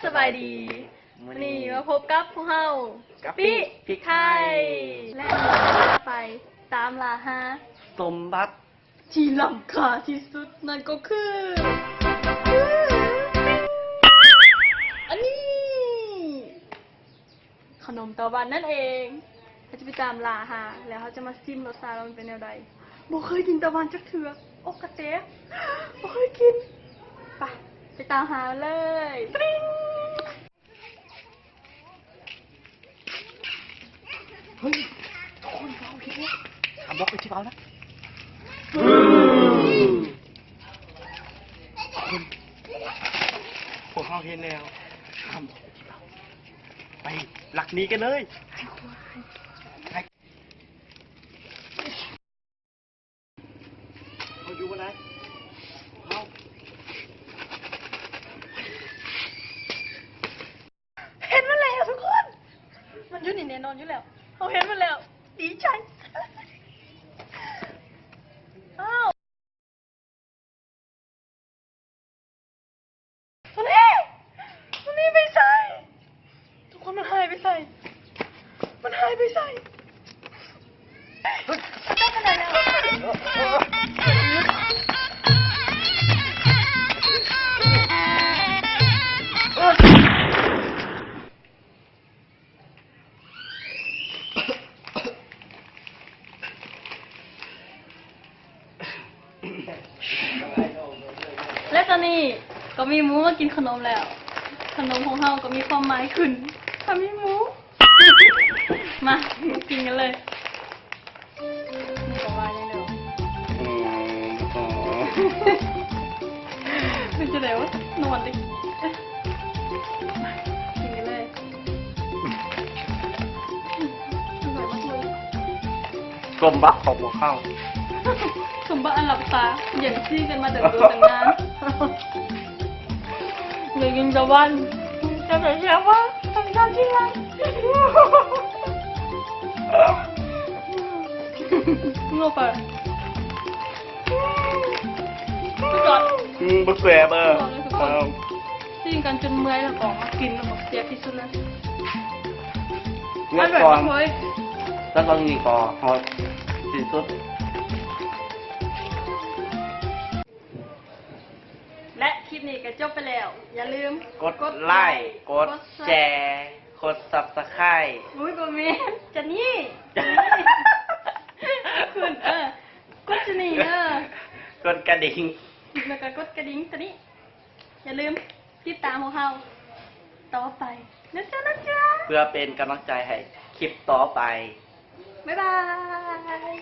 ສະບາຍດີ ມື້ນີ້ມາພົບກັບພວກເຮົາ ກະປິ ກະປິ ພິກໄທ ພິກໄທ ແລະ ເຮົາຈະໄປຕາມລ່າຫາສົມບັດ ທີ່ລ້ຳຄ່າທີ່ສຸດ ນັ້ນກໍຄື ອັນນີ້ ຂະໜົມຕາວັນນັ້ນເອງ. ເຮົາຈະໄປຕາມລ່າຫາ ແລ້ວເຮົາຈະມາຊິມລົດຊາດວ່າມັນເປັນແນວໃດ. ບໍ່ເຄີຍກິນຕາວັນຈັກເທື່ອ ໂອກະແຕ ບໍ່ເຄີຍກິນ. ໄປ ໄປຕາມຫາເລີຍ. ຕຣິງ ເຮີ້ຍ ທຸກຄົນ ເຮົາເຫັນແລ້ວ. ຫ້າມບອກໃຜທີ່ເວົ້ານະ. ທຸກຄົນ ພວກເຮົາເຫັນແລ້ວ. ຫ້າມບອກໃຜທີ່ເວົ້າ. ໄປ ລັກໜີກັນເລີຍ. ເຮົາຢູ່ບໍ່ໄດ້ ເຮົາ ເຫັນມັນແລ້ວທຸກຄົນ ມັນຢູ່ນີ້ແນ່ນອນຢູ່ແລ້ວ ເຮົາເຫັນມັນແລ້ວ ດີໃຈ. ອ້າວ ໂທນີ້ ໂທນີ້ໄປໃສ? ທຸກຄົນ ມັນຫາຍໄປໃສ? ມັນຫາຍໄປໃສ? ແລະຕອນນີ້ກໍມີໝູມາກິນຂະໜົມແລ້ວ ຂະໜົມຂອງເຮົາກໍມີຄວາມໝາຍຂຶ້ນ ຖ້າມີໝູ. ມາ ກິນກັນເລີຍ. ອືມ ເປັນຈັ່ງໃດວະ? ນອນເດ້. ກິນກັນເລີຍ. ສົມບັດຂອງພວກເຮົາ ສົມບັດອັນລັບຕາ ຫຍັງຊີ້ກັນມາຕັ້ງດົນຕັ້ງນານ. ໄດ້ກິນຕາວັນ ແຊບໆ ວ່າ ທຳຊາດທີ່ລັກ. ງົວໄປ ສຸດຍອດ. ອືມ ບໍ່ແຊບ ເອີ ສຸດຍອດເລີຍທຸກຄົນ. ຊີ້ງກັນຈົນເມື່ອຍແລ້ວກໍມາກິນ ແລ້ວກໍແຊບທີ່ສຸດເລີຍ. ງົວ ອະລ່ອຍ ຕອນນີ້ກໍຮອດທີ່ສຸດ. ແລະຄລິບນີ້ກໍຈົບໄປແລ້ວ ຢ່າລືມກົດໄລ ກົດແຊ ກົດຊັບສະໄຄຣບ໌. ອຸ້ຍ ບໍ່ແມ່ນ ຈະນີ້ ຈະນີ້ ຂຶ້ນ ເອີ ກົດຈະນີ້ເດີ ກົດກະດິ່ງ ແລ້ວກໍກົດກະດິ່ງຕົວນີ້. ຢ່າລືມຕິດຕາມພວກເຮົາຕໍ່ໄປນະເຈົ້າ ນະເຈົ້າ ເພື່ອເປັນກຳລັງໃຈໃຫ້ຄລິບຕໍ່ໄປ. ບາຍບາຍ.